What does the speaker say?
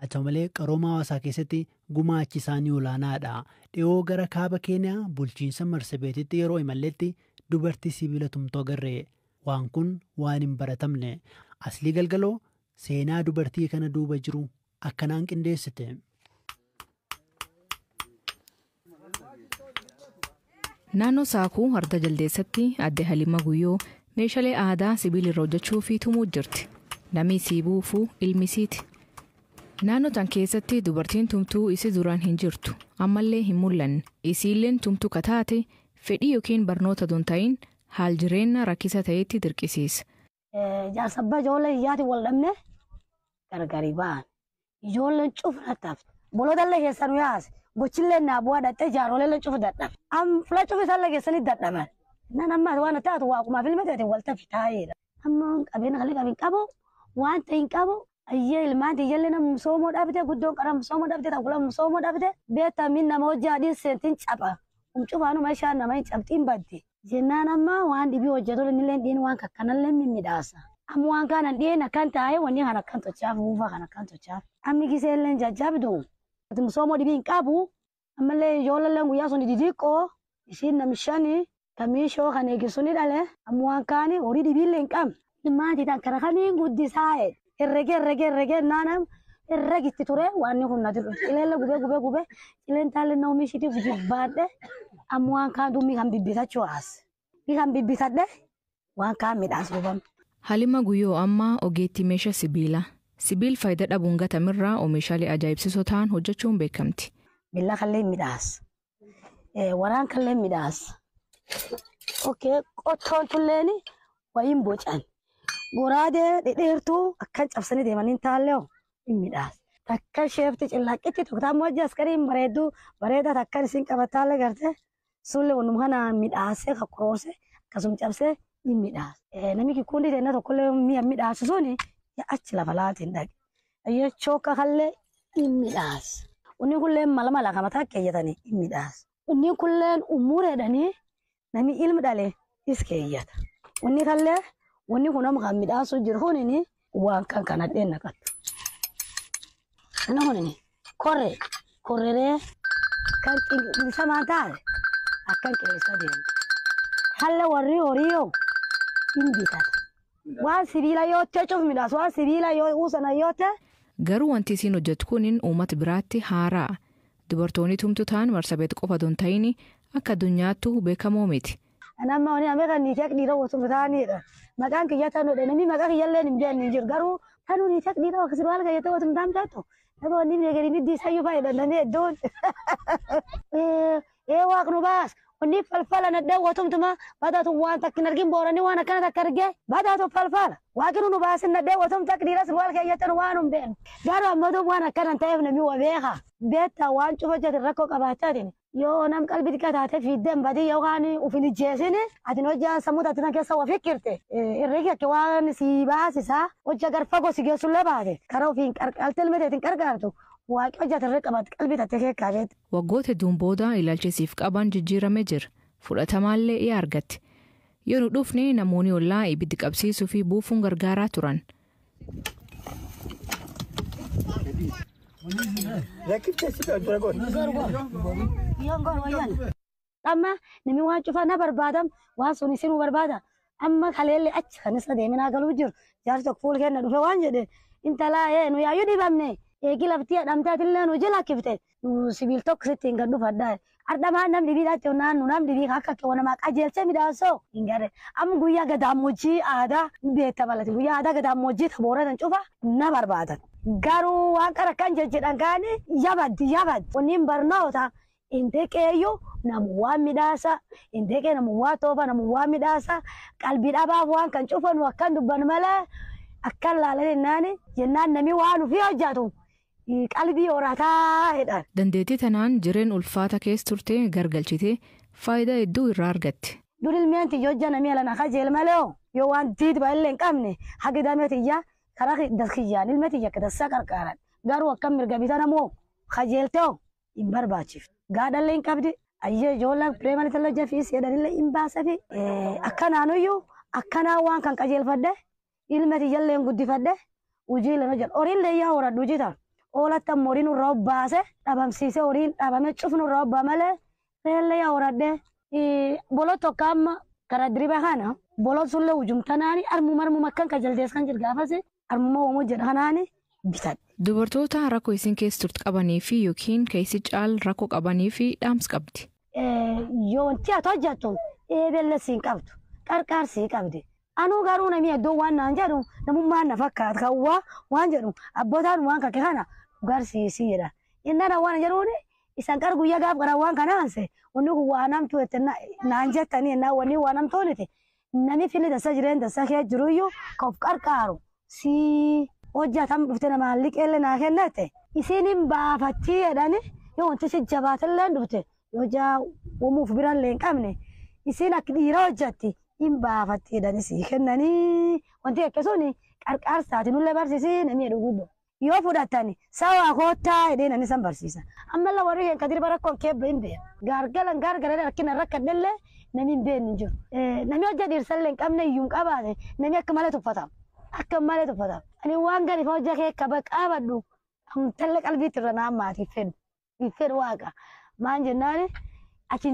Haa ta'u malee qarooma hawaasaa keessatti gumaachi isaanii olaanaadha. Dhiyoo gara kaaba Keeniyaa bulchiinsa Marsabeetitti yeroo imalletti dubartii sibiila tumtuu agarre. Waan kun waan hin baratamne. Aslii Galgaloo seenaa dubartii kana duuba jiru akkanaan qindeessite. Naannoo Saakuu Arda Jaldeessatti adde Halima Guyyoo meeshaalee aadaa sibiila irra hojjechuu fi tumuu jirti. Namni isii buufuu ilmi isiiti. Naannoo tan keessatti dubartiin tumtuu isii duraan hin jirtu. Ammallee hin mul'anne. Isiilleen tumtuu kataate fedhii yookiin barnoota don ta'in haal jireenya rakkisa ta'etti dirqisiisa. Jaarsabba ijoollee hiyyaatiin wal dhabne gargari ba'an. Ijoolleen cufna tafte. Bolootallee keessa nu yaase. Gochillee naa bu'aa dhattee jaaroleellee cufa dadhabe. Am fula cufa isaallee keessanii dadhaban. Nan amma waan taatu waaqumaaf ilma ta'e wal tafi taa'eedha. Amma qabeenya kalee qabin qabu waan ta'e hin qabu. Ayyee ilmaan tiyyallee nama musoomoo dhabde guddoon qara musoomoo dhabde takula musoomoo dhabde beektaa min nama hojii adiin seentiin capha. Umcufaanuma ishaan nama hin cabxiin badde. Jennaan amma waan dhibii hojjetu innillee dhiin waan kakkanallee mimmiidhaasa. Amma waan kanan dhiin akkan taa'ee wanni kan akkan tochaaf buufaa kan akkan tochaaf. Ammi giseellee jajjabdu. Musoomoo dhibii hin qabu. Ammallee ijoolleen guyyaa sun didiqqoo isiin namishani kamiishoo kan eegisuni dhale amma waan kaani horii dhibiillee hin qabne. Ilmaan tan kara kamiin guddisaa herrege herrege herrege naanam herregitti ture waan kun nati dhufe. Cileellee gubee gubee gubee cileen taallee na oomishitiif jibbaadhe amma waan kaan dummii kan bibbitachuu haas. Kan bibbitadhe waan kaan midhaas gubame. Halima Guyyoo ammaa ogeettii meeshaa sibiilaa. Sibiil faayidaa dhabuun gatamirraa oomishaalee ajaa'ibsiisoo ta'an hojjechuun beekamti. Billaa kallee midhaas. Waraan kallee midhaas. Okee qottoon tulleen wayiin bocan. Goraadee dhedheertuu akkan cabsanii deemanii taallee hin midhaas. Takka sheefti cillaaqitti tokko taammoo hojii askariin bareedduu bareedaa takkan isin qabataallee garte sullee wannuma kana midhaasee kakkuroorse akkasuma cabsee hin midhaas. Namni kikuundi ta'e tokkollee mi'a midhaasu suni achi lafa laatiin dhaqe. Ayyee chooka kallee hin midhaas. Inni kulleen mala mala kan mataa keeyyatanii hin midhaas. Inni kulleen umureedhanii namni ilmi dhale is keeyyata. Inni kallee wanni kun amma kan midhaasuu jiru kunini waan kan kan adheen naqattu. Inni kunini korree korreree kan qilleensa taate akkan qilleensa deemu. Halla warri horii yoo hin bitata. Waan sibiila yoo ta'e cuuf midhaas waan sibiila yoo uusana yoo ta'e. Garuu wanti isiin hojjettu kunin uummata biraatti haaraa. Dubartoonni tumtu ta'an Marsabeet qofa don ta'in akka addunyaattuu beekamoo miti. Nama wani ameka ni tek dhiira osoo ta'anidha. Maqaan kiyya tanudha. Namni maqaa kiyyallee hin beekne hin jiru. Garuu tanuu ni tek dhiira akkasii maal kayyatee osoo hin taatu. Nama wanni beekanii middi isayyuu fayyada namni hedduun. Ee waaqnu baas. Wanni falfala nadhee watumtuma badaatu waan takka hin argin booranii waan akkana takka argee badaatu falfala. Waaqni nu baasin nadhee watum takka dhiira sirwaal keeyyatan waan hin beeknu. Garuu ammoo waan akkana hin ta'eef namni waa beeka. Beektaa waan cufa jette rakkoo qabaachaatiin. Yoo nam qalbii xiqqaa taate fiiddeen badii yookaan ufin ijjeesini ati hojjaa sammuu taate tan keessa waa fikirte herregi akka waan si baasisaa hojjaa gar fagoo si geessullee baate karaa ofiin qarqalte ilma teetiin qarqaartu waaqi hojjaa tarree qabaate qalbii taate keekkaa beekte. Waggoota hedduun booda ilaalcha isiif qaban jijjiiramee jira. Fudhatamaallee ni argatti. Yoo nu dhufne namoonni ollaa ibiddi qabsiisuu fi buufuun gargaaraa turan. Amma namni waan cufaa na barbaadam waan sun isinuu barbaada. Amma kaleellee achi kan isa deeminaa galuu jiru. Jaarsi tokko fuul kenna dhufe waan jedhe intalaa ee nu yaayyuu dhibamne eegi laftii hadhamtaatillee nu jala kifte nu sibiil tokko sitti hin gadhu faddaa. Ardhamaa nam dhibii dhaatti naannu nam dhibii akka keewwa namaa qajeelchee midhaasoo hin garee. Amma guyyaa gadaamojjii aadaa beekama lati guyyaa aadaa gadaamojjii tabooratan cufa na barbaadan. Garuu waan qara kan jejjedhan kaani yabaddi yabaddi. Wanni barnoota hin deqeeyyu namu waan midhaasa hin deqee namu waa toofa namu waa midhaasa qalbii dhabaaf waan kan cufanu akkan dubban malee akkan laalan jennaani jennaan namni waan ofii hojjetu qalbii horataa jedhan. Dandeettii tanaan jireen ulfaata keessa turte gargalchitee faayidaa hedduu irraa argatte. Dur ilmeen tiyya hojja namni ala kajeel malee yoo waan diidba illee hin qabne hagi damee tiyya karaa daskiyyaan ilma tiyya akka dassaa qarqaaran garuu akkam mirga bitan ammoo kajeeltee hin barbaachiftu. Gaadhallee hin qabdi ayyee ijoolleen pireemali tala jafiis jedhanillee hin baasafi akkanaanuyyuu akkanaa waan kan qajeelfadhe ilma tiyyallee hin guddifadhe hojii lama jedhu horiillee yaa horadhu hojii ta'a. Oolatti ammoo horiin irraa obbaase dhabamsiisee horiin dhabame cufnu irraa obbaa malee reellee yaa horadhee. Boloo tokko amma karaa diriiba kana boloon sunillee hujumtanaani armuma armuma akkan kajaldees kan jiru gaafas armuma uumuu jedha kanaani bitadhe. Dubartoota rakkoo isin keessa turte qabanii fi yookiin keessi caal rakkoo qabanii fi dhaamsa qabdi. Yoo wanti ati hojjettu eebelle siin qabdu qarqaar sii qabdi. Anuu garuu namni iddoo waan naan jedhu namummaan na fakkaata kan waan jedhu abbootaan waan kake kana garsiisii jedha. Inni waan jedhuun isaan qar guyyaa gaaf qaran waan kanaanse wanni kun waa namtu naan jettanii ennaa wanni waa namtuuniti nami fili dasa jireen dasa kee jiruyyuu kan of qarqaaru si hojjatam dhufte namaan liqeelle naa kennate isiin hin baafattii jedhani yoo wanti si jabaatallee dhufte yoo jaa uumuuf birallee hin qabne isiin akka dhiira hojjatti hin baafatti jedhani sii kennanii wanti akkasuun qarqaarsaati nullee barsiisii namni jedhu guddoo. Yoo fudhatani sawaa koottaa jedhee nani san barsiisa. Ammallee warri kan kadir bara rakkoon keebba hin beeku. Gaargalan gaargalan rakkina rakkadhellee namni hin beekne hin jiru. Namni hojja dhiirsallee hin qabne iyyuu hin qabaate namni akka malee tuffatama. Akka malee tuffatama. Ani waan gadi hojja kee qaba qabadhu amtallee qalbiitti irra naa maatiif fedhu. Fedhu waaqa. Maan jennaani ati